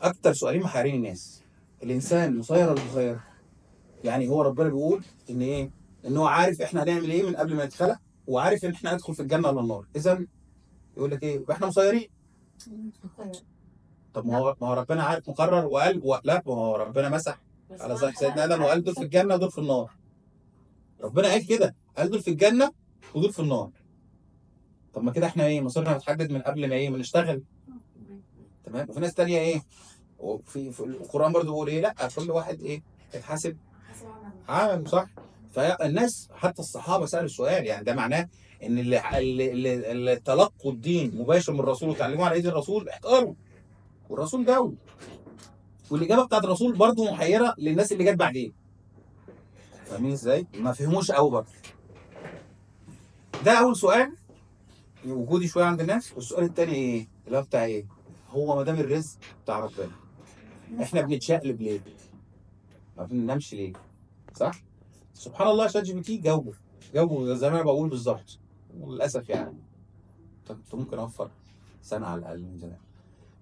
اكتر سؤالين محيرين الناس، الانسان مسير ولا مخير؟ يعني هو ربنا بيقول ان ايه؟ ان هو عارف احنا هنعمل ايه من قبل ما نتخلق، وعارف ان احنا هندخل في الجنة ولا النار. اذا يقول لك ايه؟ يبقى احنا مسيرين. طب ما هو ربنا عارف، مقرر وقال لا، ما هو ربنا مسح على ظهر سيدنا ادم وقال دول في الجنة ودول في النار. ربنا قال كده، قال دول في الجنة ودول في النار. طب ما كده احنا ايه؟ مصيرنا متحدد من قبل ما ايه؟ ما نشتغل. تمام. وفي ناس تانية ايه؟ وفي القران برضو بيقول ايه؟ لا، كل واحد ايه؟ يتحاسب عمله، صح؟ فالناس حتى الصحابة سالوا السؤال، يعني ده معناه ان اللي تلقوا الدين مباشر من الرسول وتعلموه على ايد الرسول احتاروا، والرسول جاوب، والاجابة بتاعت الرسول برضو محيره للناس اللي جت بعدين. فاهمين ازاي؟ ما فهموش قوي برضه. ده اول سؤال وجودي شوية عند الناس. والسؤال الثاني ايه؟ اللي هو بتاع ايه؟ هو ما دام الرزق بتاع ربنا احنا بنتشقلب ليه؟ ما بننامش ليه؟ صح؟ سبحان الله، ChatGPT جاوبه زي ما انا بقول بالظبط، وللاسف يعني كنت ممكن اوفر سنة على الاقل من زمان،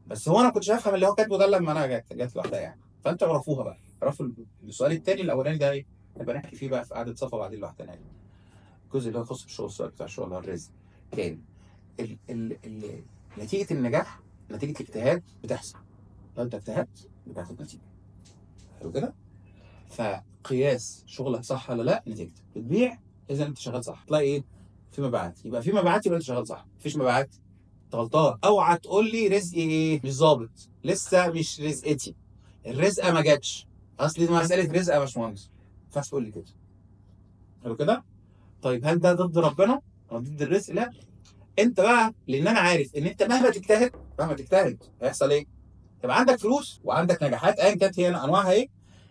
بس هو انا كنتش افهم اللي هو كاتبه ده لما انا جت لوحدها يعني. فانتوا اعرفوها بقى، اعرفوا السؤال الثاني الاولاني ده ايه؟ نبقى نحكي فيه بقى في قعدة صفا بعدين لوحدنا يعني. الجزء اللي هو يخص بالشغل، السؤال بتاع الشغل اللي هو الرزق. تاني نتيجة النجاح، نتيجة الاجتهاد بتحصل. لو انت اجتهدت بتاخد نتيجة. حلو كده؟ فقياس شغلك صح ولا لا نتيجتك. بتبيع، اذا انت شغال صح. تلاقي ايه؟ في مبيعات، يبقى في مبيعات، يبقى انت شغال صح. مفيش مبيعات انت غلطان. اوعى تقول لي رزقي ايه؟ مش ظابط، لسه مش رزقتي، الرزقه ما جاتش، اصل دي مسالة رزقه يا باشمهندس. ما ينفعش تقول لي كده. حلو كده؟ طيب هل ده ضد ربنا؟ او ضد الرزق؟ لا. انت بقى، لان انا عارف ان انت مهما تجتهد، مهما تجتهد هيحصل ايه؟ يبقى عندك فلوس وعندك نجاحات ايا كانت هي انواعها ايه،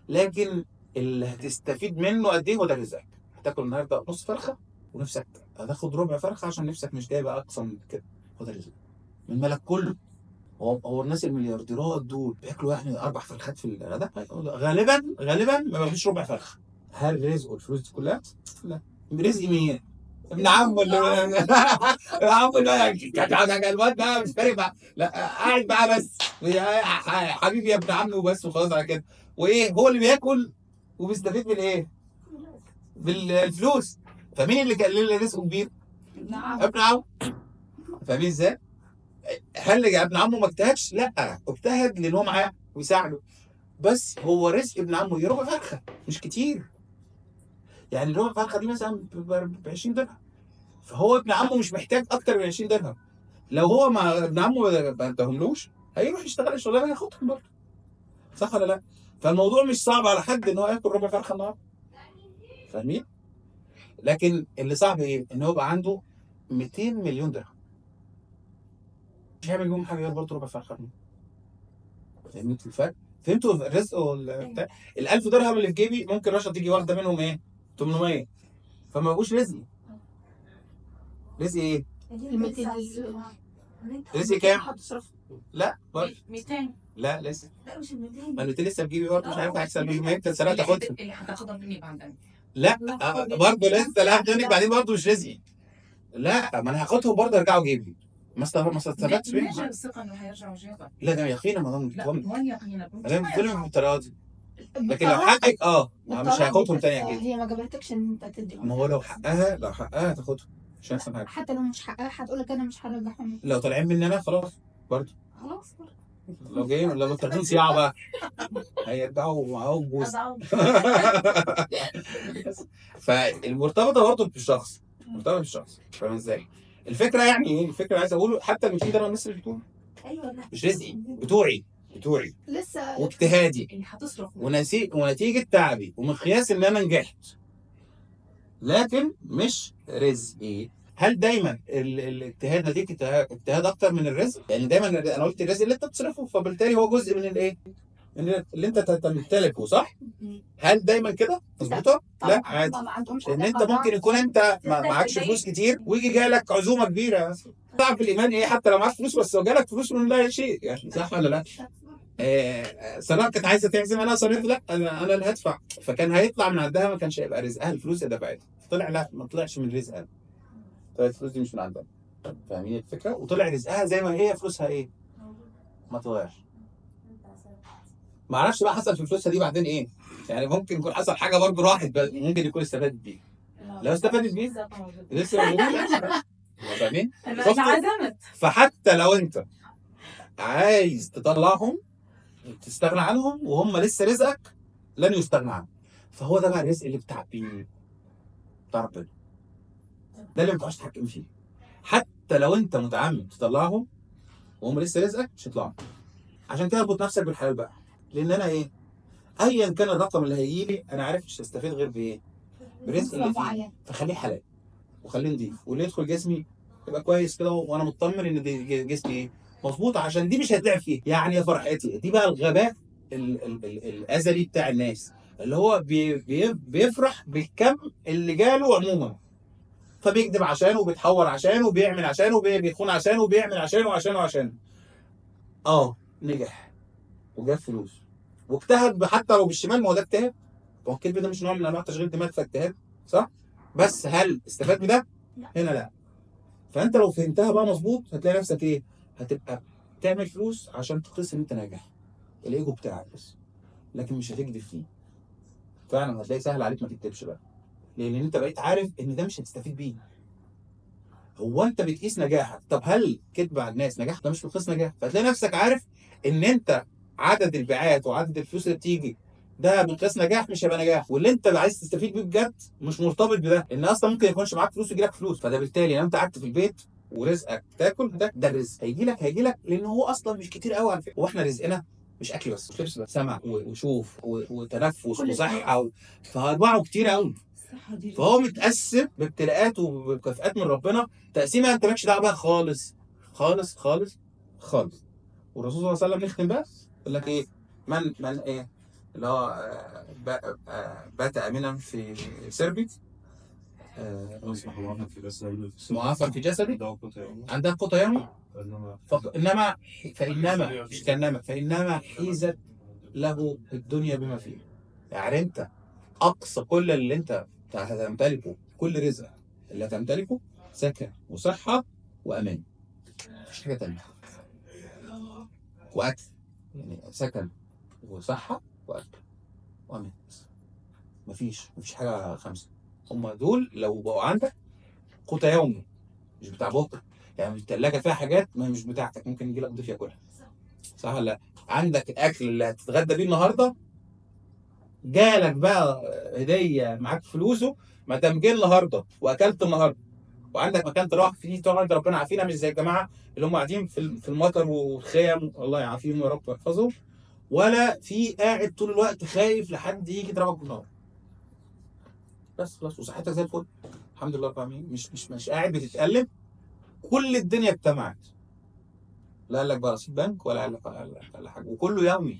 لكن اللي هتستفيد منه قد ايه هو ده رزقك. هتاكل النهارده نص فرخة ونفسك هتاخد ربع فرخة عشان نفسك مش جايبه اقصى من كده، هو ده رزقك من مالك كله. هو الناس المليارديرات دول بياكلوا يعني 4 فرخات في الغداء؟ غالبا ما بياكلوش ربع فرخة. هل رزقه الفلوس دي كلها؟ لا. رزق مين؟ ابن عمه اللي عمه اللي الواد ده مش فارق معاه، لا قاعد معاه بس حبيبي يا ابن عمي وبس وخلاص على كده. وايه هو اللي بياكل وبيستفيد من ايه؟ بالفلوس. فمين اللي كان اللي رزقه كبير؟ ابن عمه. فاهمين ازاي؟ هل ابن عمه ما اجتهدش؟ لا، اجتهد لان هو معاه ويساعده، بس هو رزق ابن عمه ربع فرخة مش كتير. يعني ربع فرخة دي مثلا ب 20 درهم، فهو ابن عمه مش محتاج اكتر من 20 درهم. لو هو مع ابن عمه ما اداهملوش هيروح يشتغل الشغلانة هياخدهم برضه، صح ولا لا؟ فالموضوع مش صعب على حد ان هو ياكل ربع فرخة النهارده، فاهمين؟ لكن اللي صعب ايه؟ ان هو يبقى عنده 200 مليون درهم مش هيعمل بيهم حاجة غير برضه ربع فرخة. فهمتوا الفرق؟ فهمتوا الرزق وال ال 1000 درهم اللي في جيبي ممكن رشا تيجي واخده منهم ايه؟ 800، فما بقوش رزقي. رزقي ايه؟ رزقي كام؟ لا 200. لا لسه، لا مش ال 200، ما ال 200 لسه في جيبي برضه، مش عارف هيحصل بيهم امتى، السنة تاخدها اللي هتاخدها مني بعدين. لا برضه لسه، لا هاخدها بعدين برضه مش رزقي. لا ما انا هاخدهم برضه ارجعوا جيبي، ما استفدتش منهم. ليش الثقة انه هيرجعوا جيبك؟ لا ده يقينا، ما دام لا وين يقينا؟ ما دام بتظلم بالطريقة دي. لكن لو حقك مش هاخدهم تاني اكيد. هي ما جبرتكش ان انت تديهم. ما هو لو حقها، لو حقها هتاخدهم، مش هيحصل حاجة. حتى لو مش حقها هتقول لك انا مش هرجعهم. لو طالعين مني انا خلاص برضه، خلاص برضه. لو جايين، لو تاخدين صياعه بقى هيرجعوا معاهم جوز. فالمرتبطه برضه بالشخص، مرتبطة بالشخص، فاهم ازاي؟ الفكرة يعني ايه؟ الفكرة عايز اقوله حتى ال 200 درهم الناس اللي بتقول ايوه لا مش رزقي، بتوعي لسه واجتهادي اللي هتصرف ونتيجة تعبي ومقياس ان انا نجحت، لكن مش رزقي. هل دايما الاجتهاد نتيجة اجتهاد اكتر من الرزق؟ يعني دايما انا قلت الرزق اللي انت بتصرفه، فبالتالي هو جزء من الايه؟ من اللي انت تمتلكه، صح؟ هل دايما كده؟ مظبوطة؟ لا عادي، لان انت ممكن يكون انت ما معكش فلوس كتير ويجي جالك عزومة كبيرة. ضعف الايمان ايه؟ حتى لو معاك فلوس، بس لو جالك فلوس من لا شيء يعني، صح ولا لا؟ سناء كانت عايزه تعزم، انا صريت لا انا اللي هدفع، فكان هيطلع من عندها، ما كانش هيبقى رزقها الفلوس اللي دفعتها. طلع لا، ما طلعش من رزقها، طلعت الفلوس دي مش من عندها. فاهمين الفكرة؟ وطلع رزقها زي ما هي فلوسها ايه؟ ما تتغيرش. ما اعرفش بقى حصل في فلوسها دي بعدين ايه، يعني ممكن يكون حصل حاجة برضه راحت، ممكن يكون استفادت بيه. لو استفادت بيه لسه موجودة. فاهمين؟ انا فحتى لو انت عايز تطلعهم تستغنى عنهم وهم لسه رزقك لن يستغنى عنه. فهو ده بقى الرزق اللي بتاع بتاع ربنا، ده اللي ما تقدرش تتحكم فيه. حتى لو انت متعمد تطلعهم وهم لسه رزقك مش هيطلعوا. عشان كده اربط نفسك بالحلال بقى، لان انا ايه، ايا كان الرقم اللي هيجي لي انا عارف مش هستفيد غير بايه، برزق اللي فيه. فخليه حلال وخليه نضيف، واللي يدخل جسمي يبقى كويس كده، وانا مطمن ان جسمي ايه مظبوط، عشان دي مش هتلعب فيه. يعني يا فرحتي دي بقى الغباء ال ال ال الازلي بتاع الناس، اللي هو بي بي بيفرح بالكم اللي جاله عموما، فبيكذب عشانه وبيتحور عشانه وبيعمل عشانه وبيخون عشانه وبيعمل عشانه وعشانه وعشانه. نجح وجاب فلوس واجتهد حتى لو بالشمال، ما هو ده اجتهاد. ما هو الكذب ده مش نوع من انواع تشغيل دماغ، فاجتهاد صح؟ بس هل استفاد بده؟ هنا لا. فانت لو فهمتها بقى مظبوط هتلاقي نفسك ايه؟ هتبقى تعمل فلوس عشان تقيس ان انت ناجح، الايجو بتاعك بس، لكن مش هتكذب فيه. فعلا هتلاقي سهل عليك ما تكتبش بقى، ليه؟ لان انت بقيت عارف ان ده مش هتستفيد بيه. هو انت بتقيس نجاحك، طب هل كذب على الناس نجاح؟ ده مش مقياس نجاح. فهتلاقي نفسك عارف ان انت عدد البيعات وعدد الفلوس اللي بتيجي ده مقياس نجاح، مش هيبقى نجاح. واللي انت عايز تستفيد بيه بجد مش مرتبط بده، ان اصلا ممكن يكونش معاك فلوس ويجي لك فلوس. فده بالتالي لو انت قعدت في البيت ورزقك تاكل، ده الرزق هيجي لك، هيجي لك، لان هو اصلا مش كتير قوي على فكرة. هو احنا رزقنا مش اكل بس، مش لبس بس، سمع وشوف وتنفس وصحة فاربعه كتير قوي. فهو متقسم بابتلاءات وبمكافآت من ربنا، تقسيمه انت مالكش دعوه بيها خالص خالص خالص خالص. والرسول صلى الله عليه وسلم نختم بس يقول لك ايه، من ايه اللي هو بات امنا في سربي، معافى في جسدي، عندها قوت يومه، انما فانما مش كانما فانما حيزت له الدنيا بما فيها. يعني انت اقصى كل اللي انت هتمتلكه، كل رزق اللي هتمتلكه سكن وصحة وامان، مفيش حاجة تانية، واكل، يعني سكن وصحة واكل وامان، مفيش حاجة خمسة. هم دول لو بقوا عندك قوت يومي مش بتاع بكره. يعني الثلاجة فيها حاجات ما مش بتاعتك، ممكن يجي لك ضيف ياكلها، صح ولا لا؟ عندك الاكل اللي هتتغدى بيه النهارده، جالك بقى هديه معاك فلوسه، ما دام جه النهارده واكلت النهارده وعندك مكان تروح فيه تقعد، ربنا عافينا، مش زي الجماعة اللي هم قاعدين في المطر والخيم، الله يعافيهم يا رب ويحفظهم، ولا في قاعد طول الوقت خايف لحد يجي يضربك بالنار. بس خلاص، وصحتك زي الفل الحمد لله رب العالمين، مش قاعد بتتقلب. كل الدنيا اجتمعت، لا قال لك بقى رصيد بنك ولا قال لك ولا حاجة، وكله يومي،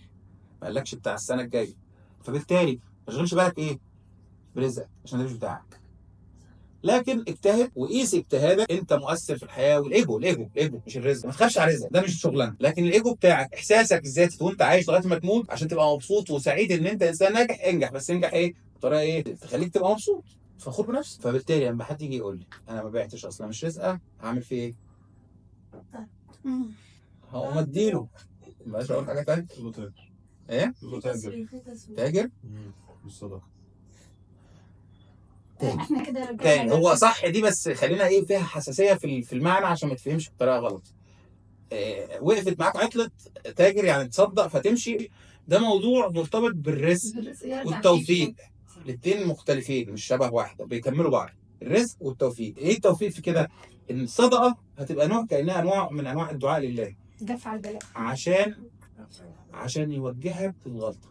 ما قالكش بتاع السنة الجاية. فبالتالي ما تشغلش بالك ايه برزقك عشان ده مش بتاعك، لكن اجتهد وقيس اجتهادك، انت مؤثر في الحياة. والايجو الايجو الايجو مش الرزق، ما تخافش على رزقك، ده مش شغلانة، لكن الايجو بتاعك، احساسك الذاتي وانت عايش لغاية ما تموت، عشان تبقى مبسوط وسعيد ان انت انسان ناجح. انجح، بس انجح ايه؟ بطريقة ايه تخليك تبقى مبسوط فخور بنفسك. فبالتالي لما حد يجي يقول لي انا ما بعتش اصلا مش رزقه، هعمل فيه ايه؟ هقوم اديله، ماشي اقول حاجة ثانية. ايه؟ تاجر. تاجر؟ بالصدقة. تاني احنا كده تاني هو صح دي، بس خلينا ايه فيها حساسية في المعنى عشان ما تفهمش بطريقة غلط. إيه وقفت معاك عطلت تاجر يعني تصدق فتمشي، ده موضوع مرتبط بالرزق والتوفيق، الاثنين مختلفين مش شبه واحدة، بيكملوا بعض، الرزق والتوفيق. ايه التوفيق في كده؟ ان الصدقة هتبقى نوع كانها نوع من انواع الدعاء لله، دفع البلاء، عشان يوجهك للغلطه،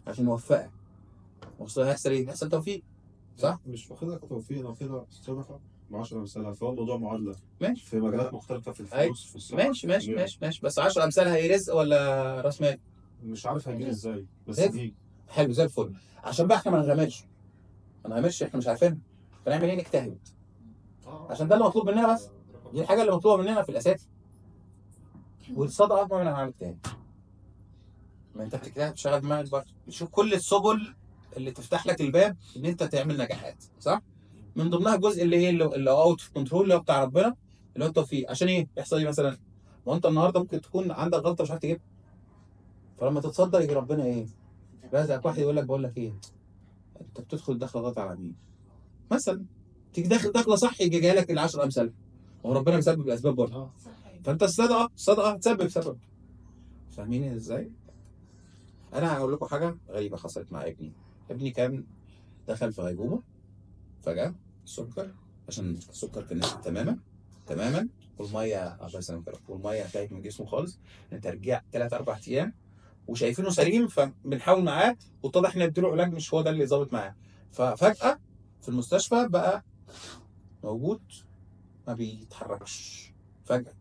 عشان يوفقك. وصل هيحصل ايه؟ هيحصل توفيق، صح؟ مش واخدها كتوفيق، انا واخدها صدقه ب 10 امثالها، فهو الموضوع معادلة ماشي في مجالات مختلفة، في الفلوس في الصحة. ماشي ماشي ماشي ماشي، بس 10 امثالها هي رزق ولا راس مال؟ مش عارف هيجي ازاي، بس دي حلو زي الفل. عشان بقى احنا ما نغامرش، احنا مش عارفين فنعمل ايه؟ نجتهد، عشان ده اللي مطلوب مننا، بس دي الحاجة اللي مطلوبه مننا في الاساس. والصدقة اكبر من انواع الاجتهاد، ما انت بتجتهد بتشغل دماغك برضه، بتشوف كل السبل اللي تفتح لك الباب ان انت تعمل نجاحات، صح؟ من ضمنها الجزء اللي ايه اللي out of control اللي هو بتاع ربنا، اللي هو التوفيق. عشان ايه يحصل ايه مثلا؟ وانت النهارده ممكن تكون عندك غلطه مش عارف تجيبها، فلما تتصدق يجي ربنا ايه؟ رزقك واحد يقول لك بقول لك ايه؟ انت بتدخل دخله غلط على مين؟ مثلا تيجي داخل دخله صح يجي جاي لك ال10 امثال. هو ربنا مسبب الاسباب برضه. فانت الصدقة تسبب سبب. فاهمين ازاي؟ انا هقول لكم حاجة غريبة حصلت مع ابني. ابني كان دخل في غيبوبة فجاة، السكر، عشان السكر كان نازل تماما تماما، والمية الله يسلمك يا رب، والمية انتهت من جسمه خالص، ترجيع 3 4 ايام وشايفينه سليم، فبنحاول معاه واتضح ان نديله علاج مش هو ده اللي ظابط معاه. ففجاه في المستشفى بقى موجود ما بيتحركش فجاة.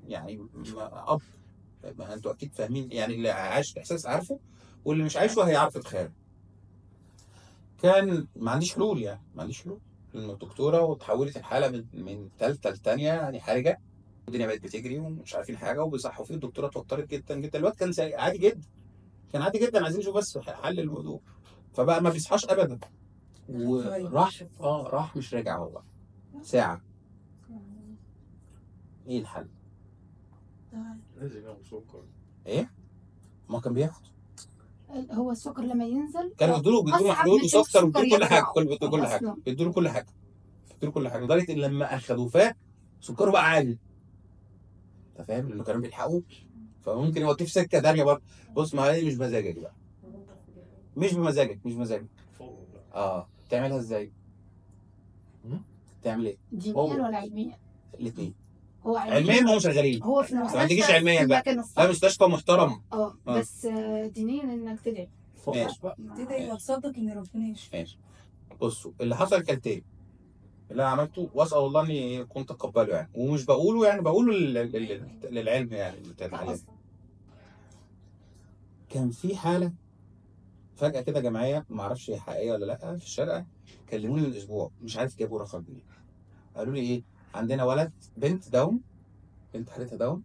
يعني اب، ما انتوا اكيد فاهمين يعني، اللي عايش الاحساس عارفه واللي مش عايشه هيعرف يتخيل. كان ما عنديش حلول، يعني ما عنديش حلول. الدكتورة وتحولت الحالة من ثالثة لثانيه يعني حرجه، الدنيا بقت بتجري ومش عارفين حاجة وبيصحوا فيه. الدكتورة اتوترت جدا جدا. الواد كان عادي جدا، كان عادي جدا، عايزين نشوف بس حل الموضوع. فبقى ما بيصحاش ابدا، وراح راح مش راجع هو بقى ساعة. ايه الحل؟ لازم ياخد سكر. ايه؟ ما كان بياخد. هو السكر لما ينزل كانوا بيدوا له محلول وسكر وبيدوا كل حاجة، بيدوا كل حاجة، بيدوا له كل حاجة، بيدوا له كل حاجة، لدرجة ان لما اخذوه فاق سكره بقى عالي. انت فاهم؟ لانه كانوا بيلحقوه، فممكن يوديه في سكة ثانية برضه. بص، ما هي مش مزاجك بقى، مش بمزاجك، مش مزاجك. تعملها ازاي؟ تعمل ايه؟ دينيا ولا علميا؟ الاثنين. هو علميا هم شغالين، هو في المستشفى، ما عندكيش علميا بقى، لا مستشفى محترم. بس دينيا انك تدعي. ماشي، تدعي وتصدق ان ربنا يشفي. ماشي. بصوا اللي حصل كالتالي، اللي انا عملته واسال الله اني كنت اتقبله يعني، ومش بقوله يعني، بقوله للعلم يعني اللي كان في حاله فجاة كده جمعية ما اعرفش هي حقيقية ولا لا في الشارقة، كلموني من اسبوع مش عارف جابوا رقم منين. قالوا لي ايه؟ عندنا ولد بنت Down، بنت حالتها Down،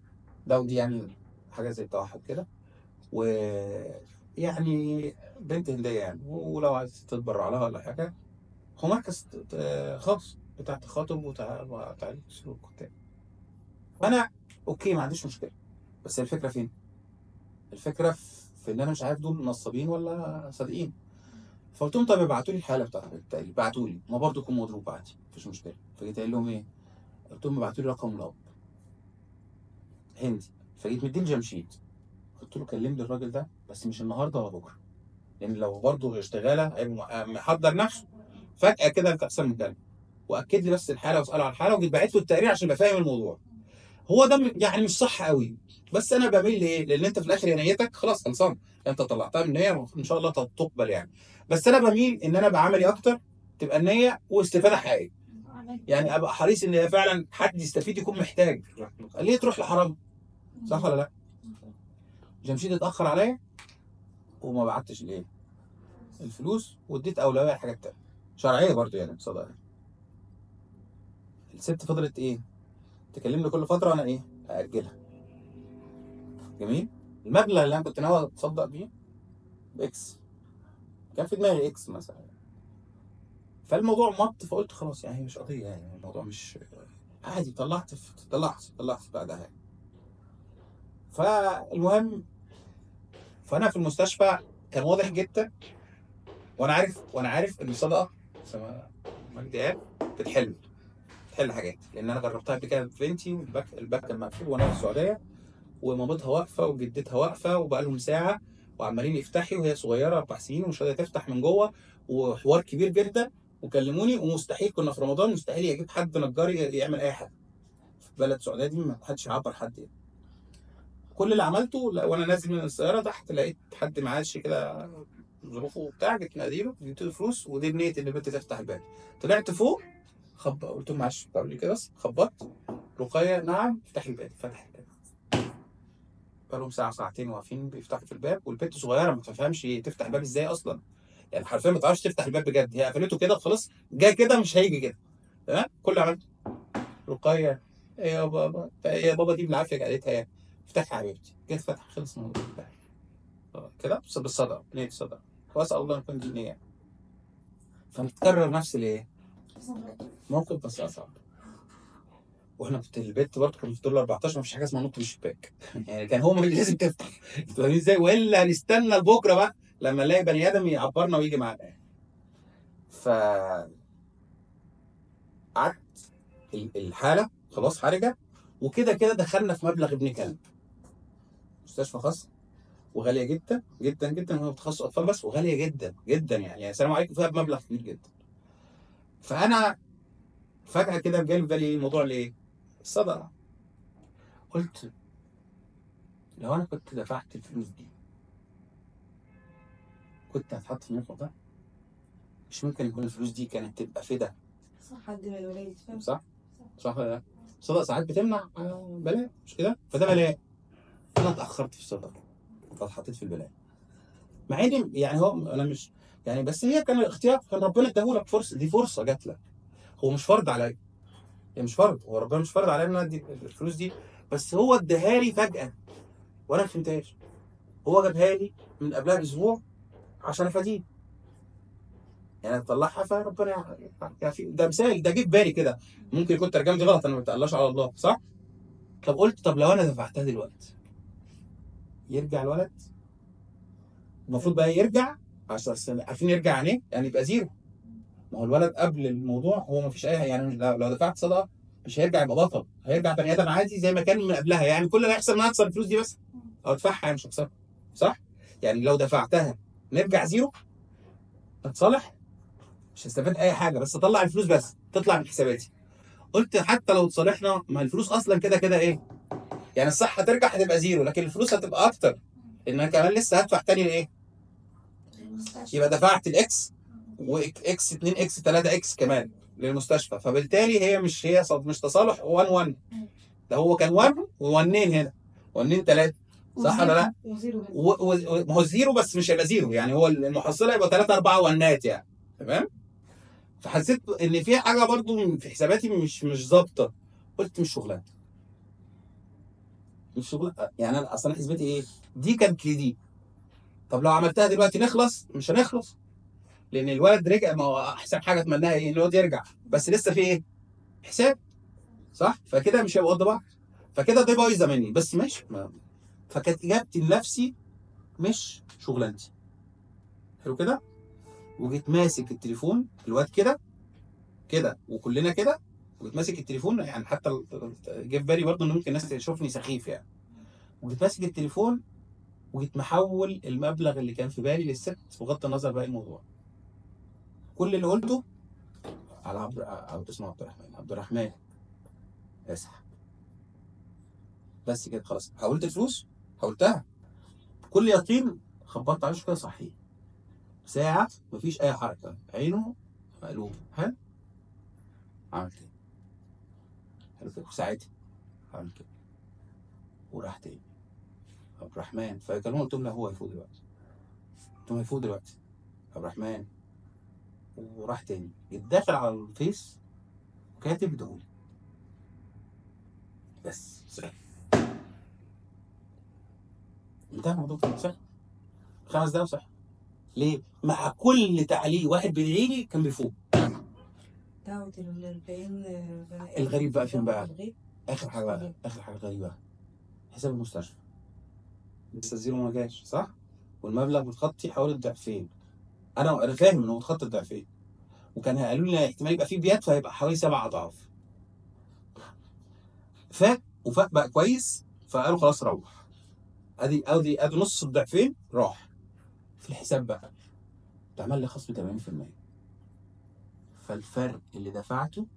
Down دي يعني حاجة زي التوحد كده، ويعني بنت هنديه يعني، ولو عايز تتبرع لها ولا حاجة. هو مركز خاص بتاع تخاطب وتعالج سلوك وبتاع. فانا okay ما عنديش مشكلة، بس الفكرة فين؟ الفكرة في ان انا مش عارف دول نصابين ولا صادقين. فقلت لهم طب ابعتوا لي الحالة بتاعت التقرير، بعتوا لي، ما برضه يكون مضروب عادي مفيش مشكلة. فجيت قايل لهم ايه؟ قلت لهم ابعتوا لي رقم الاب هندي. فجيت مديه لجمشيد، قلت له كلم لي الراجل ده بس مش النهارده ولا بكره، لان لو برضه اشتغاله هيبقى محضر نفسه. فجاة كده تحصل مكالمة، واكد لي بس الحالة واساله على الحالة، وجيت باعت له التقرير عشان ابقى فاهم الموضوع. هو ده يعني مش صح قوي، بس انا بميل لايه؟ لان انت في الاخر نيتك خلاص خلصان، انت طلعتها من نيه ان شاء الله تقبل يعني. بس انا بميل ان انا بعملي اكتر، تبقى النية واستفادة حقيقية. يعني ابقى حريص ان فعلا حد يستفيد يكون محتاج. ليه تروح لحرام؟ صح ولا لا؟ جمشيد اتاخر عليا وما بعتش الايه؟ الفلوس، واديت اولوية لحاجات تانية شرعية برضو يعني بصدق. الست فضلت ايه؟ تكلمني كل فترة وانا ايه؟ ااجلها. جميل؟ المبلغ اللي انا كنت ناوي اتصدق بيه ب X، كان في دماغي X مثلا. فالموضوع مط، فقلت خلاص يعني مش قضية، يعني الموضوع مش عادي. طلعت طلعت بعدها يعني. فالمهم فانا في المستشفى كان واضح جدا، وانا عارف ان الصدقة زي ما مجدي قال بتحل حاجات، لان انا جربتها قبل كده في بنتي، والباك كان مقفول وانا في السعودية، ومامتها واقفة وجدتها واقفة وبقى لهم ساعة وعمالين يفتحي، وهي صغيرة 4 سنين ومش قادرة تفتح من جوه، وحوار كبير جدا. وكلموني، ومستحيل كنا في رمضان، مستحيل يجيب حد نجار يعمل اي حاجة في بلد السعودية دي، ما حدش يعبر حد يعني. كل اللي عملته وانا نازل من السيارة تحت لقيت حد معاش كده ظروفه وبتاع، جيت ناديله جبت له فلوس، ودي بنيه ان البنت تفتح الباب. طلعت فوق قلت لهم معلش قالوا لي كده بس، خبطت رقيه، نعم افتحي الباب. فتح الباب، بقالهم ساعة ساعتين واقفين بيفتحوا في الباب، والبنت صغيرة ما تفهمش تفتح الباب ازاي اصلا، يعني حرفيا ما تعرفش تفتح الباب بجد، هي قفلته كده خلاص، جه كده مش هيجي كده. تمام؟ كل اللي عملته رقيه، ايه يا بابا، ايه يا بابا، دي بالعافية قالتها يعني، افتحي يا حبيبتي، جت فتح، خلص الموضوع كده بالصدقة، نيه الصدقة، واسال الله ان يكون دي نيه. فنتكرر نفس الايه؟ موقف بس اصعب. واحنا كنت البيت برضه كان في الدور 14، ما فيش حاجة اسمها نط من الشباك يعني كان هو اللي لازم تفتح، فاهمين ازاي؟ والا هنستنى لبكرة بقى لما نلاقي بني ادم يعبرنا ويجي معانا يعني. ف قعدت الحالة خلاص حرجه، وكده كده دخلنا في مبلغ ابن كلب. مستشفى خاص وغاليه جدا جدا جدا، هو تخصص اطفال بس وغاليه جدا جدا يعني السلام عليكم فيها بمبلغ كبير جدا. فانا فجاة كده جالي في بالي موضوع الايه؟ الصدقة. قلت لو انا كنت دفعت الفلوس دي كنت هتحط في الموقف ده؟ مش ممكن يكون الفلوس دي كانت تبقى فدا حد من الولاد، فاهم؟ صح؟ صح ولا لا؟ الصدقة ساعات بتمنع بلاء، مش كده؟ فده بلاء. انا اتاخرت في الصدقة فاتحطيت في البلاء. مع ان يعني هو انا مش يعني، بس هي كان الاختيار، كان ربنا اداهولك فرصة، دي فرصة جات لك. هو مش فرض عليا. يعني مش فرض، هو ربنا مش فرض عليا ان انا ادي الفلوس دي، بس هو اداها لي فجاة وانا ما فهمتهاش. هو جابها لي من قبلها باسبوع عشان افاديه. يعني اطلعها فربنا يعني ده مثال، ده جه في بالي كده، ممكن يكون ترجمتي غلط، انا ما بتقلاش على الله، صح؟ طب قلت طب لو انا دفعتها دلوقتي يرجع الولد؟ المفروض بقى يرجع، عشان عارفين يرجع يعني ايه؟ يعني يبقى zero. ما هو الولد قبل الموضوع هو ما فيش اي يعني، لو دفعت صدقه مش هيرجع يبقى بطل، هيرجع بني ادم عادي زي ما كان من قبلها. يعني كل اللي هيحصل ان انا اخسر الفلوس دي بس او ادفعها، يعني مش هخسرها، صح؟ يعني لو دفعتها نرجع zero، اتصالح، مش هستفاد اي حاجة، بس اطلع الفلوس بس تطلع من حساباتي. قلت حتى لو اتصالحنا، ما الفلوس اصلا كده كده ايه؟ يعني الصحة ترجع هتبقى zero، لكن الفلوس هتبقى اكتر، لان انا كمان لسه هدفع تاني لايه؟ يبقى دفعت الاكس واكس 2 اكس 3 اكس كمان للمستشفى، فبالتالي هي مش هي مش تصالح 1 1، ده هو كان 1 و1 هنا 1 3، صح ولا لا؟ و zero ما هو zero بس مش هيبقى zero، يعني هو المحصلة يبقى 3 4 ونات يعني، تمام؟ فحسيت ان في حاجة برضو في حساباتي مش ظابطة، قلت مش شغلانة، مش شغلانة يعني. انا اصلا حسبتي ايه؟ دي كانت لدي، طب لو عملتها دلوقتي نخلص؟ مش هنخلص، لان الولد رجع. ما هو احسن حاجة اتمناها ايه؟ ان الولد يرجع، بس لسه في ايه؟ حساب، صح؟ فكده مش هيبقى قد بعض، فكده دي بايظة مني، بس ماشي. فكانت اجابتي لنفسي مش شغلانتي. حلو كده؟ وجيت ماسك التليفون الواد كده كده وكلنا كده، وجيت ماسك التليفون، يعني حتى جه في بالي برضه ان ممكن الناس تشوفني سخيف يعني. وجيت ماسك التليفون وجيت محول المبلغ اللي كان في بالي للست، بغض النظر باقي الموضوع. كل اللي قلته على عبد اسمه عبد الرحمن، عبد الرحمن اسحب بس كده خلاص. حولت الفلوس، حولتها بكل يقين، خبطت على وشه كده صحيح ساعة مفيش أي حركة، عينه مقلوبة، حلو؟ عمل كده، حلو كده، ساعتها عمل كده وراح تاني عبد الرحمن. فكلمه قلت لهم لا هو هيفوق دلوقتي، قلت لهم هيفوق دلوقتي عبد الرحمن، وراح تاني. جيت داخل على الفيس وكاتب ادعولي بس، صحيح انتهى الموضوع، صح؟ 5 دقايق صح. ليه؟ مع كل تعليق واحد بيدعي لي كان بيفوق. دعوة ال 40 الغريب بقى فين بقى؟ اخر حاجة بقى، اخر حاجة غريبة، حساب المستشفى لسه zero ما جاش، صح؟ والمبلغ متخطي حوالي الضعفين. انا فاهم انه متخطي الضعفين، وكان قالوا لي احتمال يبقى فيه بيات، فهيبقى حوالي 7 اضعاف. فاق وفاق بقى كويس، فقالوا خلاص روح. ادي ادي ادي نص الضعفين راح. في الحساب بقى اتعمل لي خصم 80%. فالفرق اللي دفعته،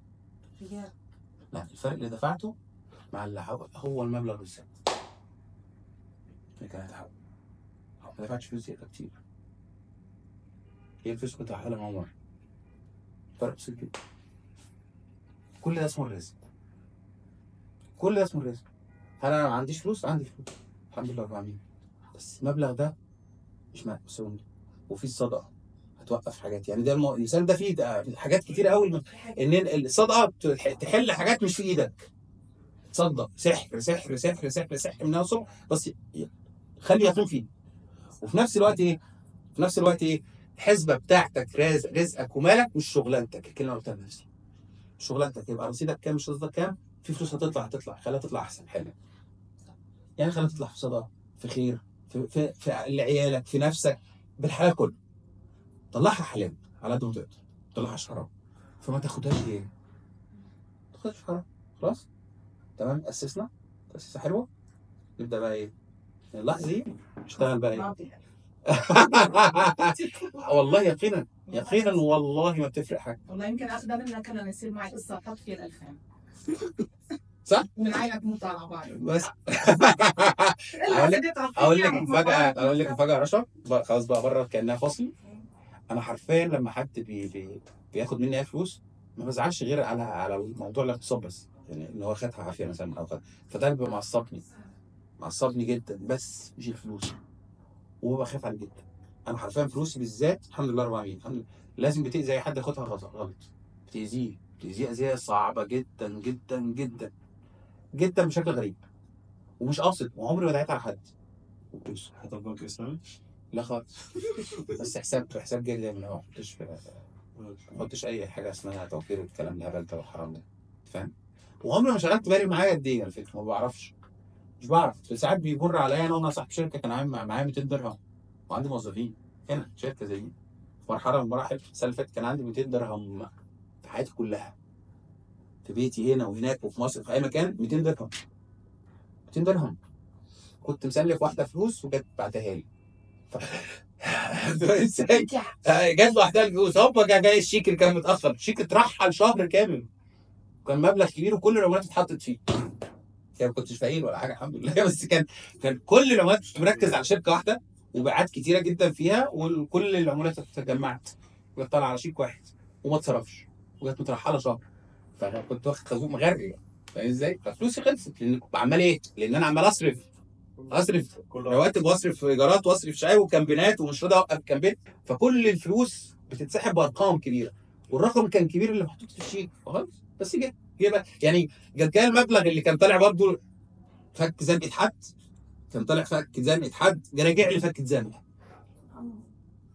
لا الفرق اللي دفعته مع اللي هو المبلغ بالظبط اللي كان هيتحول. ما دفعتش فلوس زيادة كتير، هي الفلوس كنت هحولها مع عمر، فرق بسيط جدا. كل ده اسمه الرزق، كل ده اسمه الرزق. هل انا ما عنديش فلوس؟ عندي فلوس الحمد لله رب العالمين، بس المبلغ ده مش مقسوم. وفي الصدقة هتوقف حاجات، يعني ده المثال ده فيه حاجات كتير قوي، ان الصدقة تحل حاجات مش في ايدك. تصدق سحر سحر سحر سحر سحر من الصبح، بس خلي يقين فيه. وفي نفس الوقت ايه؟ في نفس الوقت ايه؟ الحسبة بتاعتك، رزقك ومالك، مش شغلانتك. الكلمة اللي قلتها لنفسي، شغلانتك يبقى رصيدك كام، مش رصيدك كام، في فلوس هتطلع، هتطلع، خليها تطلع احسن حلو. يعني خليها تطلع في صدقه، في خير، في في, في لعيالك، في نفسك، بالحلال كله. طلعها حلال على قد ما تقدر، ما تطلعهاش حرام. فما تاخدهاش ايه؟ ما تاخدهاش حرام، خلاص؟ تمام، اسسنا تاسيسه حلوة. نبدا بقى ايه؟ اللحظة دي اشتغل بقى ايه؟ والله يقينا يقينا والله ما بتفرق حاجة. والله يمكن اخذها منك انا يصير معي قصة احط فيها الالفين. صح؟ من عينك مو طالعه بعد. بس اقول لك مفاجاة، اقول لك مفاجاة يا رشا، خلاص بقى بره كانها فاصل. انا حرفيا لما حد بي بي بياخد مني اي فلوس ما بزعلش غير على الموضوع الاغتصاب بس، يعني ان هو خدها عافية مثلا او خدها، فده اللي بيبقى معصبني، معصبني جدا، بس مش الفلوس. وبخاف عليه جدا. انا حرفيا فلوسي بالذات الحمد لله رب العالمين، الحمد لله لازم بتاذي اي حد ياخدها غلط، بتاذيه، بتاذيه اذيه صعبة جدا جدا جدا جدا بشكل غريب، ومش قاصد، وعمري ما دعيت على حد. حتى البنك الاسلامي؟ لا خالص. بس حساب جاري دايما، ما احطش اي حاجة اسمها توفير والكلام الهبل ده والحرام ده، فاهم؟ وعمري ما شغلت بالي معايا قد ايه على فكرة، ما بعرفش، مش بعرف. ساعات بيمر عليا انا وانا صاحب شركة كان عامل معايا 200 درهم وعندي موظفين هنا، شركة زي دي في مرحلة من المراحل السنة اللي فاتت كان عندي 200 درهم في حياتي كلها، في بيتي هنا وهناك وفي مصر في اي مكان، 200 درهم، 200 درهم. كنت مسلف واحدة فلوس وجت بعتها لي. ازاي؟ جت لوحدها الفلوس، هوبا جاي الشيك اللي كان متاخر، الشيك اترحل شهر كامل، وكان مبلغ كبير وكل العمولات اتحطت فيه. يعني ما كنتش فقير ولا حاجة الحمد لله، بس كان كل العمولات مركز على شركة واحدة وبيعات كتيرة جدا فيها، وكل العمولات اتجمعت وجت طالعه على شيك واحد وما اتصرفش، وجت مترحله شهر. فكنت واخد خازوق مغري، فاهم ازاي؟ ففلوسي خلصت، لان عمال ايه؟ لان انا عمال اصرف رواتب واصرف ايجارات واصرف شاي وكامبينات ومش راضي اوقف campaign، فكل الفلوس بتتسحب بارقام كبيرة، والرقم كان كبير اللي محطوط في الشيك خلاص. بس جه بقى يعني جه المبلغ اللي كان طالع برضه فك زنقه حد، كان طالع فك زنقه حد، جه راجع لي فك زنقه،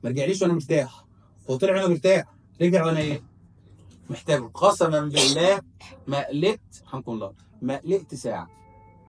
ما رجعليش وانا مرتاح، هو طلع وانا مرتاح، رجع وانا ايه؟ محتاجه. قسما بالله ما قلقت، الحمد لله ما قلقت ساعة.